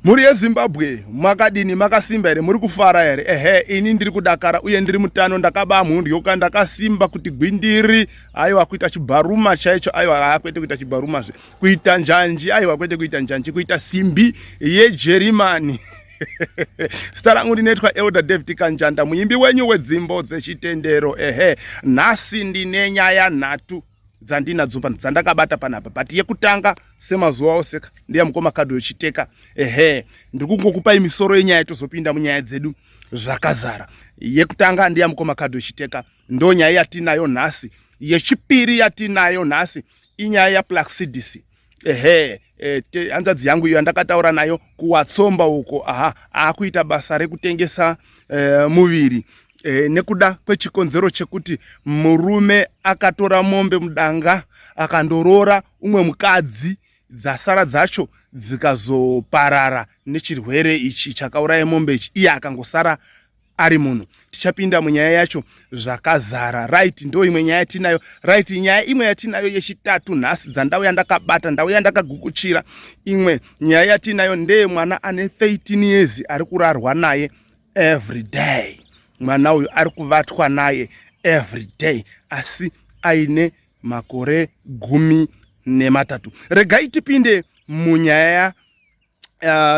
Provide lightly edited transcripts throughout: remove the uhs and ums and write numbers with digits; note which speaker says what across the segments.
Speaker 1: Mhuri yeZimbabwe, makadini? Makasimba here? Muri kufara here? Ehe, ini ndiri kudakara uye ndiri mutano, ndakabamhundyoka, ndakasimba kuti gwindiri. Aiwa, kuita chibharuma chaicho. Aiwa, kwete kuita chibharuma zve, kuita njanji. Aiwa, kwete kuita njanji, kuita simbi yeJerimani. Zita rangu ndinoitwa Elder David Kanjanda, muimbi wenyu wedzimbo dzechitendero. Ehe, nhasi ndine nyaya nhatu dzandinadzo dzandakabata panapa, but yekutanga, semazuva ose, ndiya mukoma Kadwe Chiteka. Ehe, ndiri kungokupai misoro yenyaya, tozopinda munyaya dzedu zvakazara. Yekutanga ndiya mukoma Kadwe Chiteka, ndo nyaya yatinayo nhasi. Yechipiri yatinayo nhasi inyaya yaPlaxidis. Ehe, hanzvadzi yangu iyo yandakataura nayo kuWatsomba uko, aha, aakuita basa rekutengesa muviri nekuda kwechikonzero chekuti murume akatora mombe mudanga, akandoroora umwe mukadzi, dzasara dzacho dzikazoparara nechirwere ichi chakauraya mombe ichi, iye akangosara ari munhu. Tichapinda munyaya yacho zvakazara. Right, ndo imwe nyaya yatinayo. Right, nyaya imwe yatinayo yechitatu nhasi, dzandau yandakabata, ndau yandakagukuchira, imwe nyaya yatinayo ndeye mwana ane 13 years ari kurarwa naye every day. Mwana uyu ari kuvatwa naye every day, asi aine makore 13. Regai tipinde munyaya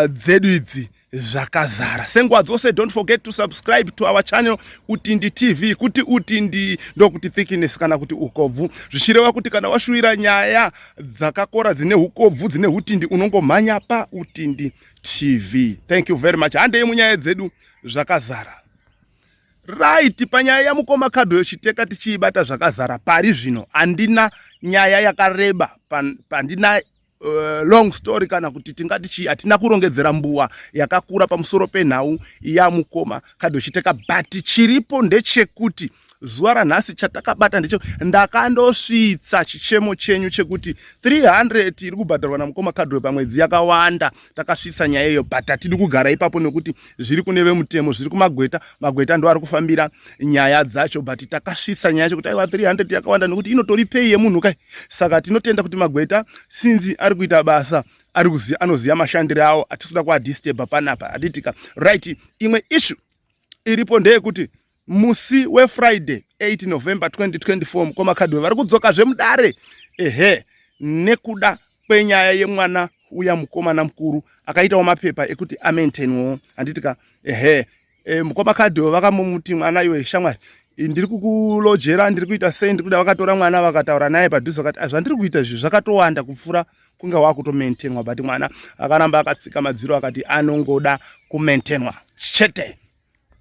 Speaker 1: dzedu idzi zvakazara. Senguva dzose, don't forget to subscribe to our channel, Utindi TV. Kuti utindi ndokuti thickness kana kuti ukobvu, zvichireva kuti kana washuwira nyaya dzakakora, dzine ukobvu, dzine utindi, unongomhanya paUtindi TV. Thank you very much. Handei munyaya dzedu zvakazara. Right, panyaya yamukoma Kadwe Chiteka, tichiibata zvakazara pari zvino, handina nyaya yakareba, pandina long story kana kuti tingati chii. Hatina kurongedzera mbuwa yakakura pamusoro penhau yamukoma Kadwe Chiteka, but chiripo ndechekuti zuva ranhasi chatakabata ndeche ndakandosvitsa chichemo chenyu chekuti 300 iri kubhadharwa namukoma Kadwe pamwedzi yakawanda. Takasvitsa nyaya iyo, but hatidi kugara ipapo nekuti zviri kune vemutemo, zviri kumagweta. Magweta ndo ari kufambira nyaya dzacho, but takasvitsa nyaya yacho kuti aiwa, 300 yakawanda nekuti inotori pay yemunhu kai. Saka tinotenda kuti magweta, sinzi ari kuita basa, ari kuziva, anoziva mashandiro avo, hatisi kuadisturba panapa, hatitika? Right, imwe issue iripo ndeyekuti musi weFriday 8 November 2024, mukoma Kadwe vari kudzokazve mudare, ehe, nekuda kwenyaya yemwana uya mukomana mukuru akaitawo mapepa ekuti amaintainwewo, handitika? Ehe, mukoma Kadwe vakamuti, "Mwana iwe, shamwari, ndiri kukulojera, ndiri kuita sei, ndiri kuda." Vakatora mwana, vakataura naye padhuze, vakati, "Zvandiri kuita izvi zvakatowanda kupfuura kunge wakutomaintainwa." But mwana akaramba akatsika madziro, akati anongoda kumaintainwa chete.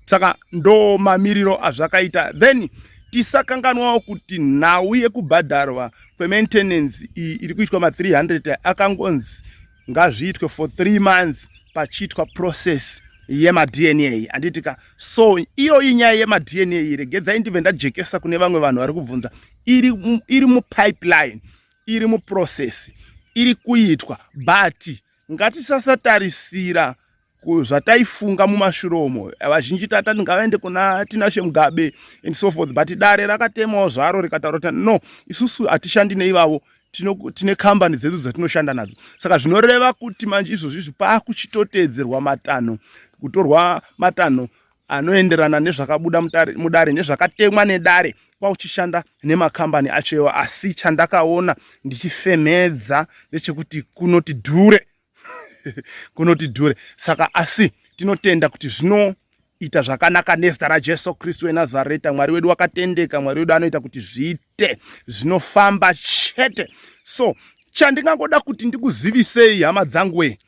Speaker 1: Saka ndo mamiriro azvakaita. Then tisakanganwawo kuti nhau yekubhadharwa kwemaintenance iyi iri kuitwa ma300 akangonzi ngazviitwe for 3 months pachiitwa process yemaDNA, handitika? So iyoyi nyaya yemaDNA, regedzai ndibve ndajekesa kune vamwe vanhu vari kubvunza, iri mupipeline, iri muprocess, iri kuitwa, but ngatisasatarisira zvataifunga mumashure umo. Vazhinji tatati ngavaende kuna Tinashe Mugabe and so forth, but dare rakatemawo zvaro rikataura kuti no, isusu hatishandi neivavo, tine kambani dzedu dzatinoshanda nadzo. Saka zvinoreva kuti manje izvozvi izvi paakuchitoteedzerwa matanho, kutorwa matanho anoenderana nezvakabuda mudare, nezvakatemwa nedare, kwauchishanda nemakambani acho iwo. Asi chandakaona ndichifemedza ndechekuti kunoti dhure, kunoti dhure. Saka asi tinotenda kuti zvinoita zvakanaka nezita raJesu Kristu weNazareta. Mwari wedu wakatendeka, Mwari wedu anoita kuti zviite, zvinofamba chete. So chandingangoda kuti ndikuzivisei, hama dzangu we,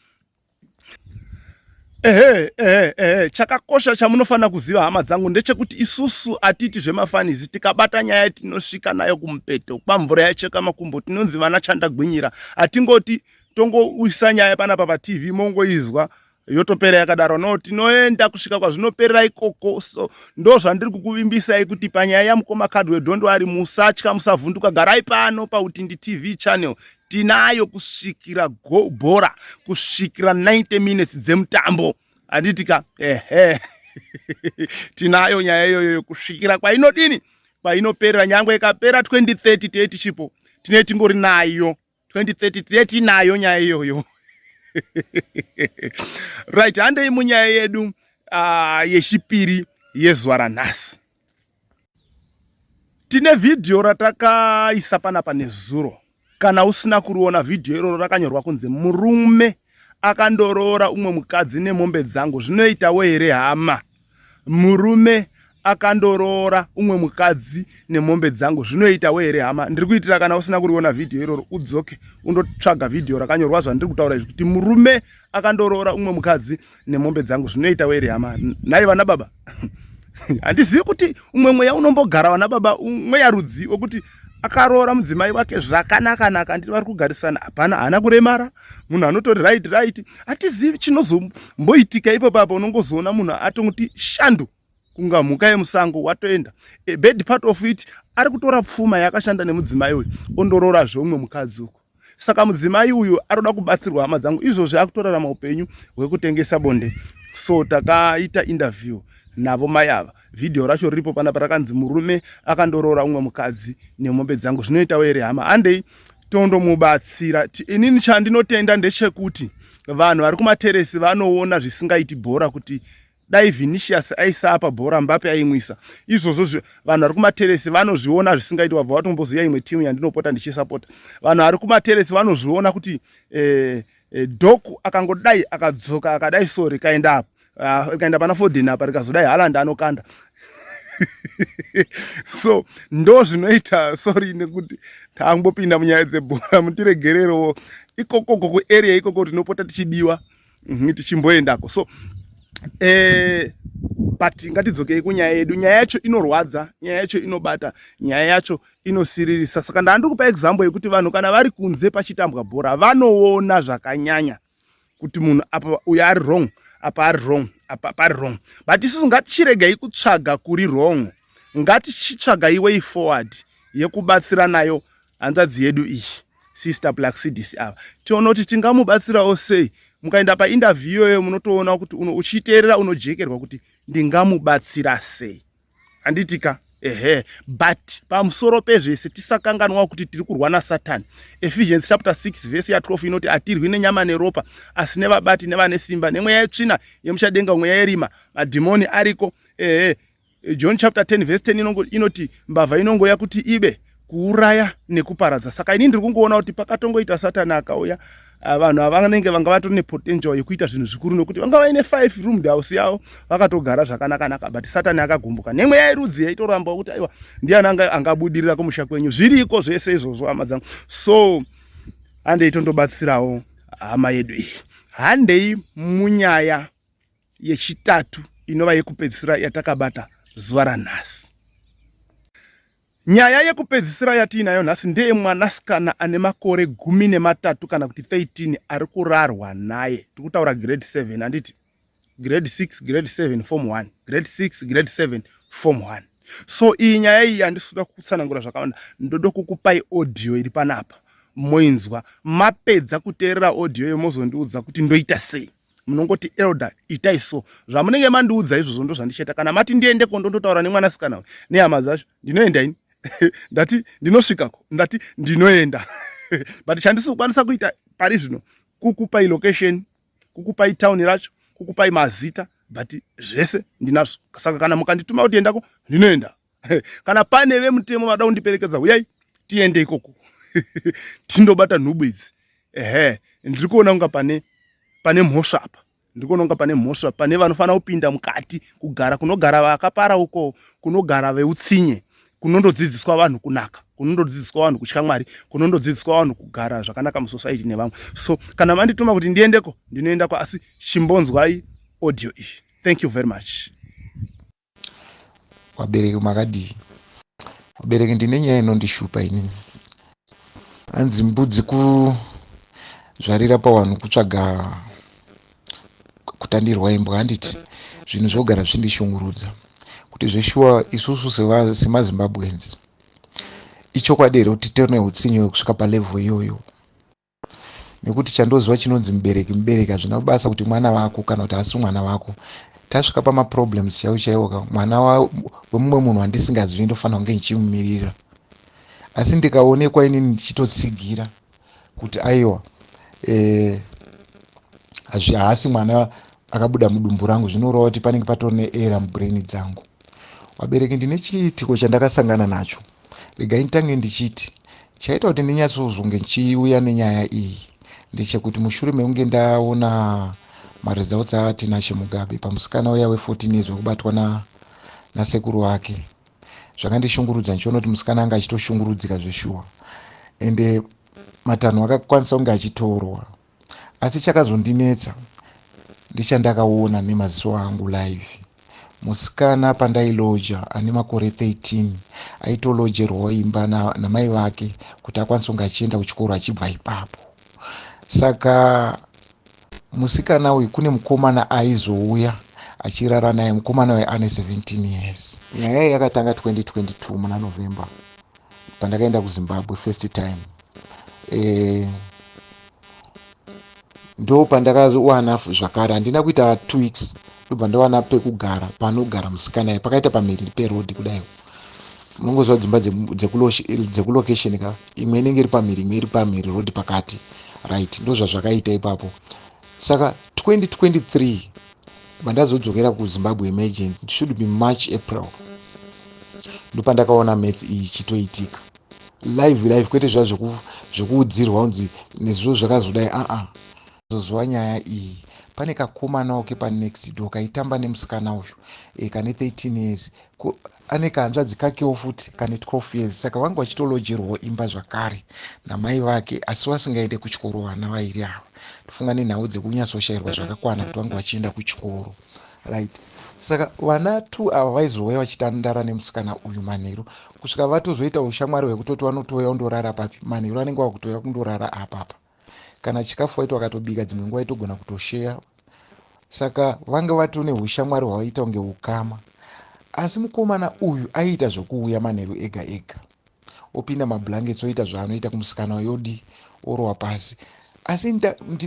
Speaker 1: ehe, chakakosha chamunofanira kuziva, hama dzangu, ndechekuti isusu hatiti zvemafanizi. Tikabata nyaya, tinosvika nayo kumupeto kwamvura yacheka makumbo. Tinonzi vana chandagwinyira. Hatingoti tongoisa nyaya panapa paTV, mongoizwa, yotopera yakadaro. No, tinoenda kusvika kwazvinoperera ikoko. So ndo zvandiri kukuvimbisai kuti panyaya yamukoma Kadwe, don't worry, musatya, musavhunduka, garai pano paUtindi TV channel, tinayo kusvikira bhora, kusvikira 90 minutes dzemutambo, handitika? Ehe, tinayo nyaya iyoyo kusvikira kwainodini, kwainoperera. Nyangwe ikapera 2030, tee tichipo, tine tingori nayo 2030, tine tinayo nyaya iyoyo. Right, handei munyaya yedu yechipiri yezuva ranhasi. Tine vhidhiyo ratakaisa panapa nezuro. Kana usina kuriona vhidhiyo iroro, rakanyorwa kunzi "Murume akandoroora umwe mukadzi nemombe dzangu, zvinoitawo here hama?" Murume akandoroora umwe mukadzi nemombe dzangu, zvinoitawo here hama? Ndiri kuitira kana usina kuriona vhidhiyo iroro, udzoke undotsvaga vhidhiyo rakanyorwa zvandiri kutaura izvi, kuti "Murume akandoroora umwe mukadzi nemombe dzangu, zvinoitawo here hama?" Nhai vana baba, handizivi kuti umwe mweya unombogara vana baba mweya rudzi wekuti akaroora mudzimai wake zvakanaka-naka, nditi vari kugarisana, hapana, haana kuremara, munhu anotori right. Hatizivi chinozomboitika ipo papo. Unongozoona munhu atongoti shandu kunga mhuka yemusango, watoenda. A bad part of it, ari kutora pfuma yaakashanda nemudzimai uyu, ondoroorazve umwe mukadzi uko. Saka mudzimai uyu aroda kubatsirwa, hama dzangu. Izvozvi akutorarama upenyu hwekutengesa bonde. So takaita interview navo mai ava. Vhidhiyo racho riripo panapa, rakanzi "Murume akandoroora umwe mukadzi nemombe dzangu, zvinoitawo here hama?" Handei tondomubatsira. Inini chandinotenda ndechekuti vanhu vari kumateresi vanoona zvisingaiti bhora, kuti dai Vinicius aisapa bhora, Mbappe aimwisa. Izvozvo vanhu vari kumateresi vanozviona zvisingaiti. Wabva watomboziva imwe timu yandinopota ndichisapota. Vanhu vari kumateresi vanozviona kuti Doku akangodai akadzoka akadai so, rikaenda apa, rikaenda pana Foden apa, rikazodai, Haaland anokanda. So ndo zvinoita. Sorry nekuti tangopinda munyaya dzebhora, mutiregererowo. Ikokoko kuarea ikoko tinopota tichibiwa, tichimboendako. So but ngatidzokei kunyaya yedu. Nyaya yacho inorwadza, nyaya yacho inobata, nyaya yacho inosiririsa. Saka ndandiri kupa example yekuti vanhu kana vari kunze pachitambwa bhora, vanoona zvakanyanya kuti munhu apa uyo ari wrong, apa ari wrong, apa pari wrong. But isusu ngatichiregai kutsvaga kuri wrong, ngatichitsvagai way forward yekubatsira nayo hanzvadzi yedu iyi, Sister Black CDC ava. Tione kuti tingamubatsirawo sei. Mukaenda painterview iyoyo, munotoona kuti uchiteerera unojekerwa kuti ndingamubatsira sei, handitika? Ehe. But pamusoro pezvese, tisakanganwa kuti tiri kurwa naSatani. Ephesians chapter 6 vhesi ya12 inoti hatirwi nenyama neropa, asi nevabati, nevane simba, nemweya yetsvina yemuchadenga, mweya yerima, madhimoni ariko. Ehe. John chapter 10 vhesi 10 inoti mbavha inongoya kuti ibe, kuuraya nekuparadza. Saka ini ndiri kungoona kuti pakatongoita Satani akauya, vanhu ava vanenge vanga vatori nepotential yekuita zvinhu zvikuru, nekuti vanga vaine 5 room house yavo, vakatogara zvakanaka-naka. But Satani akagumbuka nemweya yerudzi yaitoramba kuti aiwa, ndiani angabudirira kumusha kwenyu? Zviriko zvese izvozvo, hama dzangu. So handei tondobatsirawo hama yedu iyi. Handei munyaya yechitatu, inova yekupedzisira yatakabata zuva ranhasi. Nyaya yekupedzisira yatiinayo nhasi ndeyemwanasikana ane makore 13, kana kuti 13, ari kurarwa naye. Tiri kutaura grade 7, handiti? Grade 6, grade 7, form 1, grade 6, grade 7, form 1. So iyi nyaya iyi handisi kuda kutsanangura zvakawanda. Ndoda kukupai audio iri panapa, moinzwa. Mapedza kuteerera audio iyo, mozondiudza kuti ndoita sei. Munongoti, "Elder, itai so." Zvamunenge mandiudza izvozvo ndo zvandichaita. Kana mati ndiendeko, ndondotaura nemwanasikana uyu nehama dzacho, ndinoenda ini. Ndati ndinosvikako, ndati ndinoenda. But chandisi kukwanisa kuita pari zvino kukupai location, kukupai tauni racho, kukupai mazita, but zvese ndinazvo. Saka kana mukandituma kuti endako, ndinoenda. Kana pane vemutemo vada kundiperekedza, uyai tiende ikoko, tindobata nhubu idzi. Ehe, ndiri kuona kunga pane mhosva apa. Ndiri kuona kunga pane mhosva, pane vanofanira kupinda mukati, kugara kunogara vakapara uko, kunogara veutsinye, kunondodzidziswa vanhu kunaka, kunondodzidziswa vanhu kutya Mwari, kunondodzidziswa vanhu kugara zvakanaka musociety nevamwe. So kana mandituma kuti ndiendeko, ndinoendako. Asi chimbonzwai audio iyi. Thank you very much.
Speaker 2: Vabereki, makadii? Vabereki, ndine nyaya inondishupa inini. Hanzi mbudzi kuzvarira pawanhu kutsvaga kutandirwa imbwa, handiti? Zvinhu zvogara zvindishungurudza kuti zveshuwa isusu semaZimbabweans, ichokwadi here kuti tiri neutsinye hwekusvika palevel iyoyo? Nekuti chandoziva chinonzi mubereki mubereki, hazvina basa kuti mwana wako kana kuti haasi mwana wako. Tasvika pamaproblems chaiwo chaiwo ka, mwana wemumwe munhu wandisingazivi ndofanira kunge ndichimumirira. Asi ndikaonekwa inini ndichitotsigira kuti aiwa, Haasi mwana akabuda mudumbu rangu, zvinoreva kuti panenge patori neera mubrain dzangu. Vabereki, ndine chiitiko chandakasangana nacho. Regai nditange ndichiti chaita kuti ndinyatsozonge ndichiuya nenyaya iyi ndechekuti mushure mekunge ndaona maresults aTinashe Mugabe pamusikana uya we14 years wekubatwa nasekuru vake, zvakandishungurudza ndichiona kuti musikana anga achitoshungurudzika zveshuwa, ende matanho akakwanisa kunge achitorwa. Asi chakazondinetsa ndechandakaona nemaziso angu live. Musikana pandailoja ane makore 13 aitolojerwawo imba namai vake kuti akwanise kunge achienda kuchikoro achibva ipapo. Saka musikana uyu kune mukomana aizouya achirara naye. Mukomana uyu ane 17 years. Nyaya iyi yakatanga 2022 muna November, pandakaenda kuZimbabwe first time. Ndo pandakawana zvakare, handina kuita 2 weeks, ndobva ndawana pekugara panogara musikana. Pakaita pamhiri perodhi kudai. Munongoziva dzimba dzekulocation ka, imwe inenge iri pamhiri, imwe iri pamhiri, rodhi pakati, right? Ndo zvazvakaita ipapo. Saka 2023 pandazodzokera kuZimbabwe, imagine, it should be March, April, ndopandakaona maths iyi ichitoitika live live, kwete zva zvekuudzirwa kunzi nezvizvo zvakazodai. Aa, zozuva nyaya iyi, pane kakomanawo kepanext door kaitamba nemusikana uyu kane 13 years. Ane kahanzvadzi kakewo futi kane 12 years. Saka vanga vachitolojerwawo imba zvakare namai vake, asi vasingaende kuchikoro vana vairi ava. Tofunga nenhau dzekunyatsoshayirwa zvakakwana kuti vange vachienda kuchikoro, right? Saka vana two ava vaizouya vachitandara nemusikana uyu manheru, kusvika vatozoita ushamwari hwekutoti vanotouya kundorara papi manheru, anenge vakutouya kundorara apapa. Kana chikafu vaiti vakatobika, dzimwe nguva itogona kutosheya. Saka vanga vatone ushamwari hwavaita kunge ukama. Asi mukomana uyu aiita zvokuuya manheru ega ega, opinda mablankets, oita zvaanoita kumusikana, yodi orowa pasi. Asi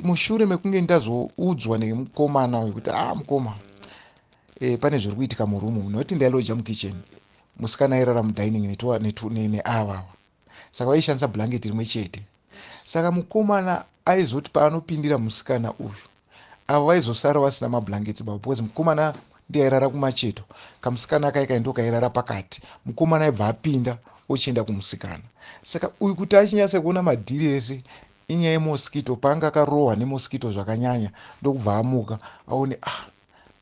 Speaker 2: mushure mekunge ndazoudzwa nemukomana uyu kuti, "A ah, mukoma, pane zviri kuitika murumu," nokuti ndailoja mukitchen, musikana airara mudining neavava, saka vaishandisa blanket rimwe chete. Saka mukomana aizoti paanopindira musikana uyu, avo vaizosara vasina mablankets baba, because mukomana ndiye airara kumacheto, kamusikana kaikai ndo kairara pakati. Mukomana aibva apinda ochienda kumusikana. Saka uyu kuti achinyatsa kuona madhiri ese, inyaya yemosquito. Paanga akarohwa nemosquito zvakanyanya, ndokubva amuka aone, "Ah,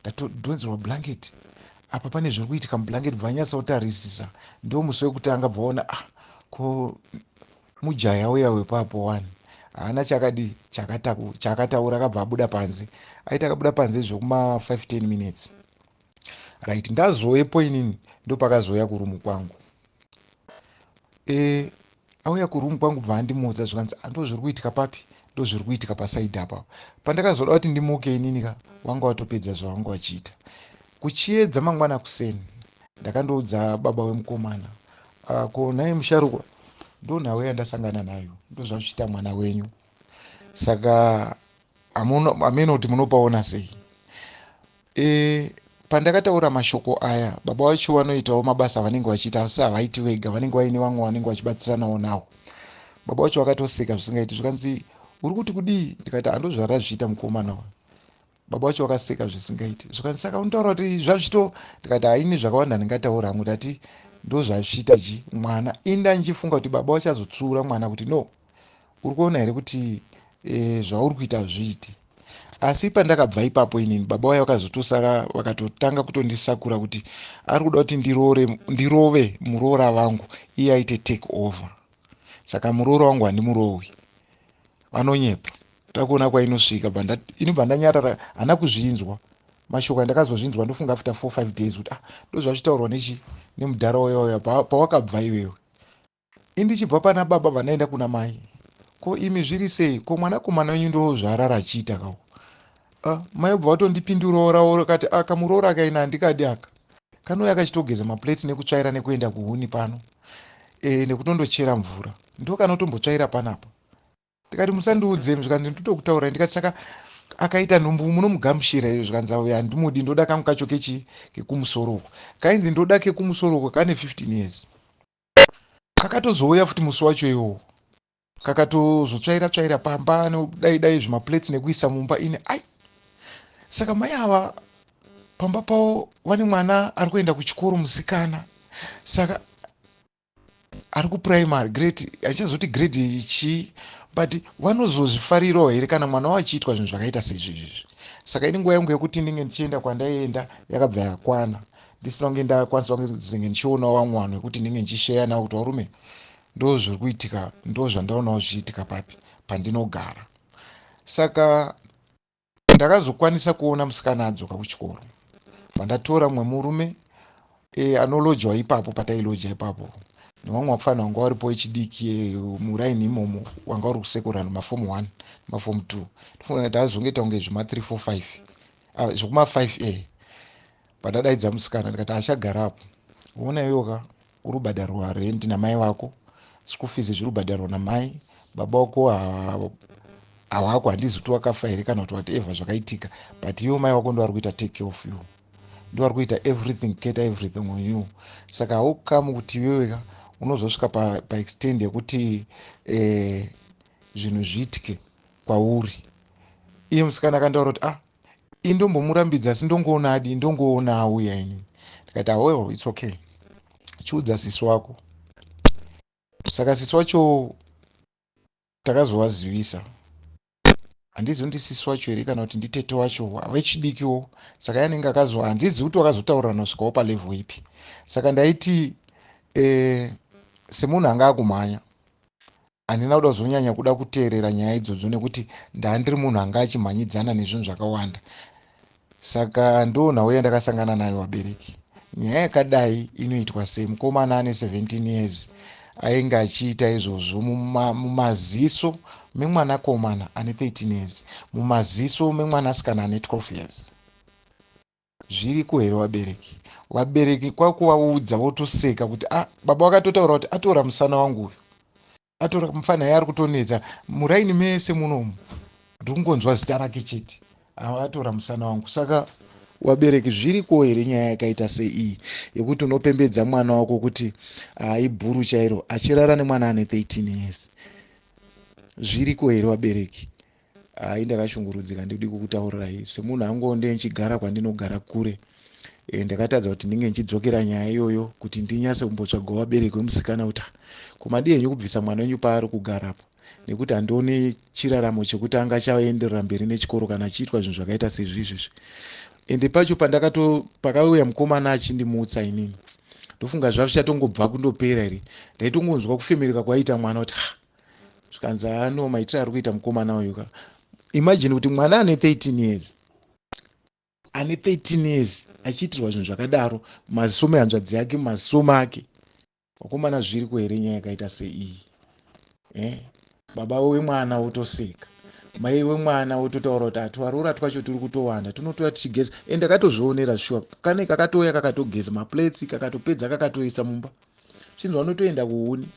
Speaker 2: ndatodhonzerwa blanket apa, pane zviri kuitika mublanket." Bva anyatsa kutarisisa, ndo musi wekutanga bvaona, "Ah, ko mujaya uya wepapo wani?" Haana chakadi chakataura, akabva abuda panze. Aiti akabuda panze zvekuma 5 10 minutes, right, ndazowepo inini, ndopakazouya kurumu kwangu. Auya kurumu kwangu, bva andimutsa, zvikanzi, "Ndo zviri kuitika papi? Ndo zviri kuitika pasaidhi apa." Pandakazoda kuti ndimuke inini ka, wanga watopedza zvavanga vachiita. Kuchiedza mangwana kuseni, ndakandoudza baba wemukomana, "Ko nhai musharukwa, ndo nhau yandasangana nayo, ndo zvazvichiita mwana wenyu. Saka hameno kuti munopaona sei." Pandakataura mashoko aya, baba vacho vanoitawo mabasa avanenge vachiita, asi havaiti vega, vanenge vaine vamwe vanenge vachibatsiranawo navo. Baba vacho vakatoseka zvisingaiti, zvikanzi, "Uri kuti kudii?" Ndikati, "Handozvara zvichiita mukomana uyu." Baba vacho vakaseka zvisingaiti, zvikanzi, "Saka unotaura kuti zvazvito?" Ndikati, "Haini zvakawanda ndingataura hangu, ndati ndozvazvichiita chi mwana." Inda ndichifunga kuti baba vachazotsiura mwana kuti, "No, uri kuona here kuti zvauri kuita hazviiti?" Asi pandakabva ipapo inini, baba vaya vakazotosara vakatotanga kutondisakura kuti ari kuda kuti ndirove muroora vangu, iye aite take over. Saka muroora wangu handimurowi, vanonyepa, takuona kwainosvika. Ini bva ndanyarara, hana kuzvinzwa mashoko andakazozvinzwa. Ndofunga after 4 5 days kuti, "Ah, ndozvazvitaurwa nechi nemudhara uya pawakabva iwewe." Indichibva pana baba, vandaenda kuna mai, "Ko imi zviri sei? Ko mwanakomana wenyu ndo zvaarara achiita kako?" Ah, mai obva vatondipindurawo ravo kati, "Ah, kamuroora akaina handikadi aka, kanouya kachitogeza maplates nekutsvaira nekuenda kuhuni pano nekutondochera mvura, ndo kanotombotsvaira panapa." Ndikati, "Musandiudze." Zvikanzi, "Ndotokutaurai." Ndikati, "Saka akaita nhumbu munomugamushira izvo?" Zvikanzi, "Handimudi, ndoda kangu kacho kechi kekumusoro uko." Kainzi ndoda kekumusoro uko kane 15 years. Kakatozouya futi musi wacho iwowo, kakatozotsvaira tsvaira pamba, nodai dai zvimaplates nekuisa mumba. Ine ai Saka mai ava pamba pavo vane mwana ari kuenda kuchikoro musikana, saka ari kuprimary grade, achazoti grade chii, but vanozozvifarirawo here kana mwana wavo achiitwa zvinhu zvakaita seizvizvi? Saka ini nguva yangu yekuti ndinge ndichienda kwandaienda yakabva yakwana, ndisina kunge ndakwanisa kunge ndichionawo vamwe vanhu vekuti ndinge ndichisheya navo kuti varume, ndo zviri kuitika, ndo zvandaonawo zvichiitika papi pandinogara. Saka ndakazokwanisa kuona musikana adzoka kuchikoro, pandatora mumwe murume anolojwa ipapo patailoja ipapo, nevamwe vapfana vanga varipo vechidiki muraini imomo, vanga vari kusekondari, maform 1, maform 2. Tofunga kuti azongoita kunge zvema 3 4 5, zvekuma 5 a. Pandadaidza musikana ndikati, achagarapo, ona iyoka, uri kubhadharwa rendi namai vako, school fees zviri kubhadharwa namai, baba vako hawako, handizi kuti wakafa here kana kuti whatever zvakaitika, but iwo mai vako ndo vari kuita take care of you, ndo vari kuita everything, cater everything on you. Saka haukamu kuti iwewe unozosvika paextent pa yekuti zvinhu zviitike kwauri. Iye musikana akandaura kuti, ah, indombomurambidza, asi ndongoona adi, ndongoona auya. Inini ndikati, ah, well, it's okay, chiudza sisi wako. Saka sisi wacho takazovazivisa. Handizivi kuti sisi wacho here kana kuti nditete wacho vechidikiwo. Saka yanenge akazo, handizivi kuti wakazotaurirana kusvikawo palevel ipi. Saka ndaiti semunhu anga akumhanya, handina kuda kuzonyanya kuda kuteerera nyaya idzodzo, nekuti ndandiri munhu anga achimhanyidzana nezvinhu zvakawanda. Saka ndo nhau yandakasangana nayo, vabereki. Nyaya yakadai inoitwa sei? Mukomana ane 17 years ainge achiita izvozvo mumaziso memwanakomana ane 13 years, mumaziso memwanasikana ane 12 years. Zviriko here, vabereki? Vabereki kwakuvaudza votoseka kuti, ah, baba vakatotaura kuti atora musana wangu uyu, atora mufana yaari kutonetsa muraini mese munomu, ndikungonzwa zita rake chete, atora musana wangu. Saka vabereki, zviriko here nyaya yakaita seiyi yekuti unopembedza mwana wako kuti ibhuru chairo, achirara nemwana ane 13 years? Zviriko here, vabereki? Hai, ndakashungurudzika, ndidi kukutaurirai. Semunhu angonde ndichigara kwandinogara kure, ndakatadza kuti ndinge ndichidzokera nyaya iyoyo kuti ndinyatse kumbotsvagawo vabereki vemusikana kuti, ko madii henyu kubvisa mwana wenyu paari kugarapo, nekuti handioni chiraramo chekuti angachaenderera mberi nechikoro kana achiitwa zvinhu zvakaita sezvizvizvi. Ende pacho pandakato pakauya mukomana achindimutsa inini, ndofunga zvavichatongobva kundopera here, ndaitongonzwa kufemereka kwaiita mwana kuti, ha, zvikanzi, ano maitiro ari kuita mukomana uyu ka. Imagine kuti mwana ane 13 years, ane 13 years achiitirwa zvinhu zvakadaro mumaziso mehanzvadzi yake, mumaziso make. Vakomana, zviriko here nyaya yakaita seiyi, eh? Baba wemwana wotoseka, mai wemwana wototaura kuti atwarora twacho turi kutowanda, tunotouya tichigeza. E, ndakatozvionera shuwa, kane kakatouya kakatogeza maplates, kakatopedza, kakatoisa mumba, chinzi vanotoenda kuhuni.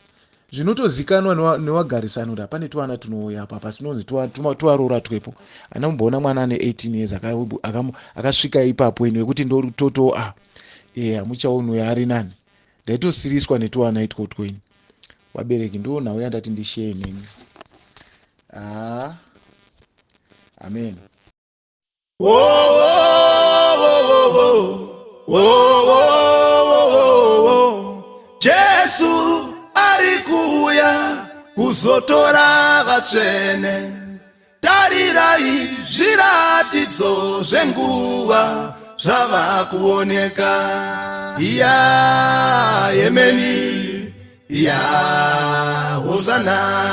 Speaker 2: Zvinotozikanwa nevagarisani kuti hapane twana tunouya apa pasinonzi twarora twepo. Handina kumboona mwana ane 18 years akasvika ipapo ini wekuti ndototo a e hamuchaoni uyo ari nani. Ndaitosiriswa netwana itwotwo ini. Vabereki, ndo nhau yandati ndisheye nemi. Haa, amen.
Speaker 3: Oh, oh, oh, oh, oh, oh, oh. Jesu ari kuuya kuzotora vatsvene. Tarirai, zviratidzo zvenguva zvava kuoneka. Iya yemeni ya hosana.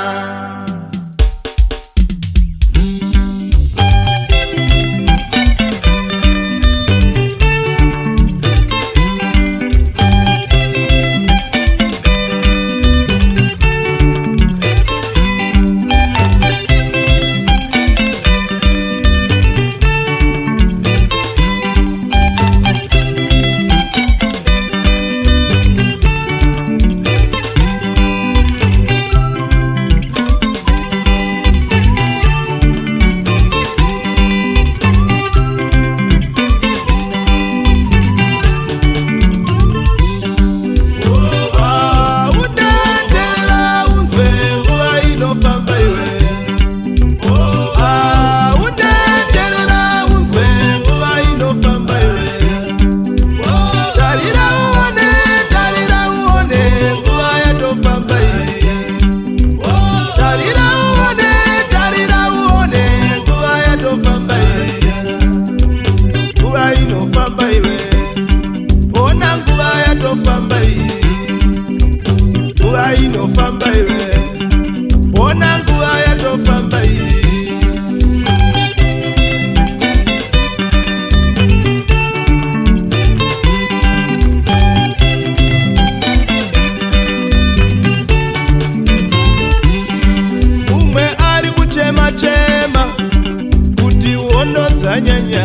Speaker 3: Zvanyanya.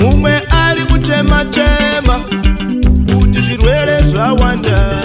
Speaker 3: Mumwe ari kuchema chema kuti zvirwere zvawanda.